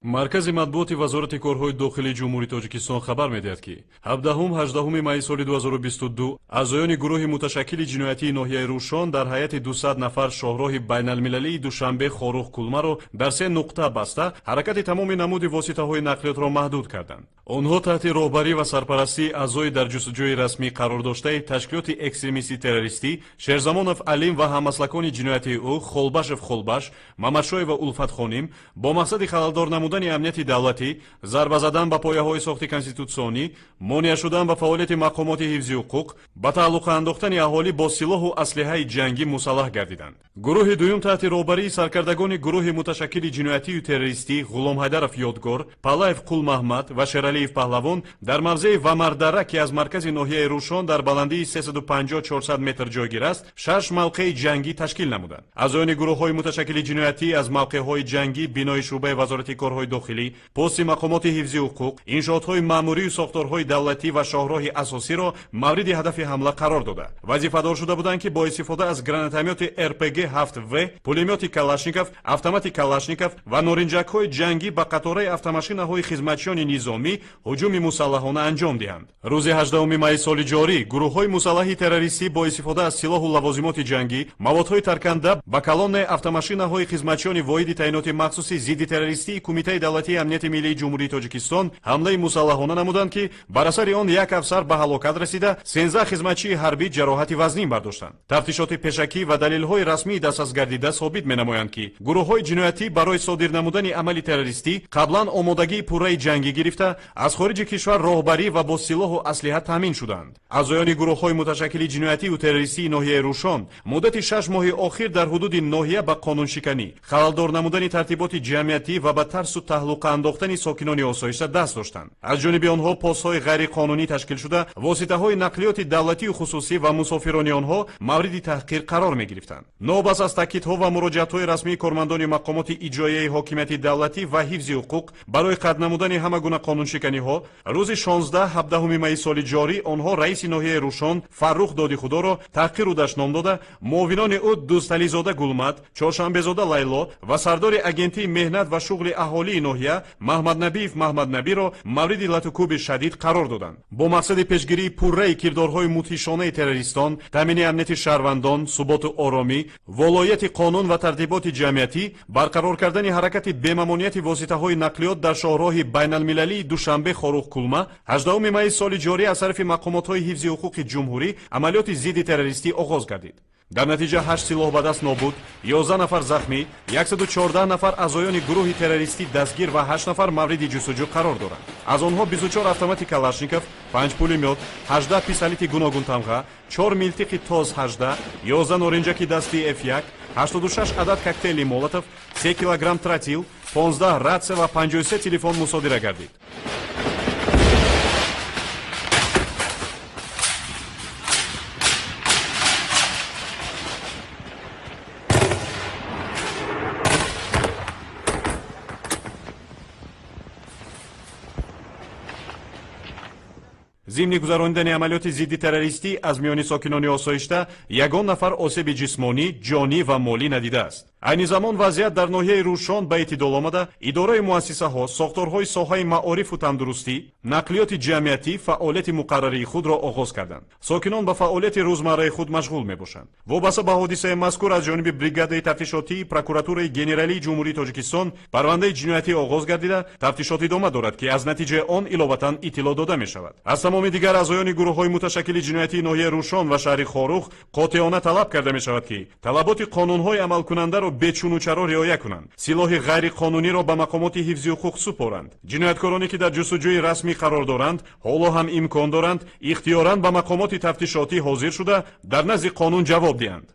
Маркази матбуоти Вазорати корҳои дохилии Ҷумҳурии Тоҷикистон хабар медиҳад, ки 17-18 майи соли 2022 аъзоёни гурӯҳи муташаккили ҷиноятии ноҳияи Рӯшон дар ҳайати 200 нафар шоҳроҳи байналмилалии Душанбе Хоруғ Кулмаро дар се нуқта баста, ҳаракати тамоми намуди воситаҳои нақлиётро маҳдуд карданд. Онҳо таҳти роҳбарӣ ва сарпарастии аъзои дар ҷустуҷӯи расмӣ қарор доштаи ташкилоти экстремистӣ террористӣ Шерзамонов Алим ва ҳаммаслакони ҷиноятии ӯ Холбашев Холбаш, Мамадшоева Улфатхоним бо мақсади халалдор намудани амнияти давлатӣ, зарба задан ба пояҳои сохти конститутсионӣ, монеа шудан ба фаъолияти мақомоти ҳифзи ҳуқуқ, ба тааллуқа андохтани аҳолӣ бо силоҳу аслиҳаи ҷангӣ мусаллаҳ гардиданд. Гурӯҳи дуюм таҳти роҳбарии саркардагони гурӯҳи муташаккили ҷиноятию террористӣ Ғуломҳайдаров Ёдгор, Палаев Қулмаҳмад ва Шералиев Паҳлавон дар мавзеи Вамардара, ки аз маркази ноҳияи Рӯшон дар баландии 350-400 метр ҷойгир аст, шаш мавқеи ҷангӣ ташкил намуданд. Аъзоёни гурӯҳҳои муташаккили ҷиноятӣ аз мавқеъҳои ҷангӣ бинои шӯъбаи Вазорати корҳои дохилӣ, пости мақомоти ҳифзи ҳуқуқ, иншоотҳои маъмурию сохторҳои давлатӣ ва шоҳроҳи асосиро мавриди ҳадафи ҳамла қарор дода. Вазифадор шуда буданд, ки бо истифода аз гранатомёти РПГ-7В, пулемёти Калашников, автомати Калашников ва норинҷакҳои ҷангӣ ба қатораи автомашинаҳои хизматчиёни низомӣ ҳуҷуми мусаллаҳона анҷом диҳанд. Рӯзи 18 майи соли ҷорӣ гурӯҳҳои мусаллаҳи террористӣ бо истифода аз силоҳу лавозимоти ҷангӣ, маводҳои тарканда ба колоннаи автомашинаҳои хизматчиёни воҳиди таъиноти махсуси зидди террористии Кумитаи давлатии амнияти миллии Ҷумҳурии Тоҷикистон ҳамлаи мусаллаҳона намуданд, ки бар асари он як афсар ба ҳалокат расида, 13 хизматчии ҳарбӣ ҷароҳати вазнин бардоштанд. Тафтишоти пешакӣ ва далелҳои расмии дастрас гардида собит менамоянд, ки гурӯҳҳои ҷиноятӣ барои содир намудани амали террористӣ қаблан омодагии пурраи ҷангӣ гирифта, аз хориҷи кишвар роҳбарӣ ва бо силоҳу аслиҳа таъмин шуданд. Аъзоёни гурӯҳҳои муташаккили ҷиноятию террористии ноҳияи Рӯшон муддати 6 моҳи охир дар ҳудуди ноҳия ба қонуншиканӣ, халалдор намудани тартиботи ҷамъиятӣ ва ба тарсу таҳлуқа андохтани сокинони осоишта даст доштанд. Аз ҷониби онҳо постҳои ғайриқонунӣ ташкил шуда, воситаҳои нақлиёти давлатию хусусӣ ва мусофирони онҳо мавриди таҳқир қарор мегирифтанд. Нобас аз таъкидҳо ва муроҷиатҳои расмии кормандони мақомоти иҷроияи ҳокимияти давлатӣ ва ҳифзи ҳуқуқ барои қатъ намудани ҳама гуна қонуншиканиҳо, рӯзи 16-17 майи соли ҷорӣ онҳо раиси ноҳияи Рӯшон Фаррух Додихудоро таҳқиру дашном дода, муовинони ӯ Дӯстализода Гулмат, Чоршанбезода Лайло ва сардори агентии меҳнат ва шуғли аҳолии ноҳия Маҳмаднабиев Маҳмаднабиро мавриди латукӯби шадид қарор доданд. Бо мақсади пешгирии пурраи кирдорҳои мудҳишонаи террористон, таъмини амнияти шаҳрвандон, суботу оромӣ, волояти қонун ва тартиботи ҷамъиятӣ, барқарор кардани ҳаракати бемамониати воситаҳои нақлиёт дар шоҳроҳи байналмилалии Душанбе Хоруғ Кулма, 18 майи соли ҷорӣ аз тарафи мақомотҳои ҳифзи ҳуқуқи ҷумҳурӣ амалиёти зидди террористӣ оғоз гардид. Дар натиҷа 8 силоҳ ба даст нобуд, 11 нафар захмӣ, 114 нафар аъзоёни гурӯҳи террористӣ дастгир ва 8 нафар мавриди ҷустуҷӯ қарор доранд. Аз онҳо 24 автомати Калашников, 5 пулемёт, 18 пистолети гуногунтамға, 4 милтиқи ТОЗ 18, 11 норинҷаки дастии F1, 86 адад коктейли Молотов, 3 килограмм тротил, 15 ратсия ва 53 телефон мусодира гардид. Зимни гузаронидани амалиёти зидди террористӣ аз миёни сокинони осоишта ягон нафар осеби ҷисмонӣ, ҷонӣ ва молӣ надидааст. Айни замон вазъият дар ноҳияи Рӯшон ба эътидол омада, идораи муассисаҳо, сохторҳои соҳаи маорифу тандурустӣ, нақлиёти ҷамъиятӣ фаъолияти муқаррарии худро оғоз карданд. Сокинон ба фаъолияти рӯзмарраи худ машғул мебошанд. Вобаста ба ҳодисаи мазкур аз ҷониби бригадаи тафтишотии Прокуратураи Генералии Ҷумҳурии Тоҷикистон парвандаи ҷиноятӣ оғоз гардида, тафтишот идома дорад, ки аз натиҷаи он иловатан иттилоъ дода мешавад. Аз тамоми дигар аъзоёни гурӯҳҳои муташаккили ҷиноятии ноҳияи Рӯшон ва шаҳри Хоруғ қотеона талаб карда мешавад, ки талаботи қонунҳои амалкунандаро бечунучаро риоя кунанд, силоҳи ғайриқонуниро ба мақомоти ҳифзи ҳуқуқ супоранд. Ҷинояткороне ки дар ҷустуҷӯи расмӣ қарор доранд, ҳоло ҳам имкон доранд ихтиёран ба мақомоти тафтишотӣ ҳозир шуда, дар назди қонун ҷавоб диҳанд.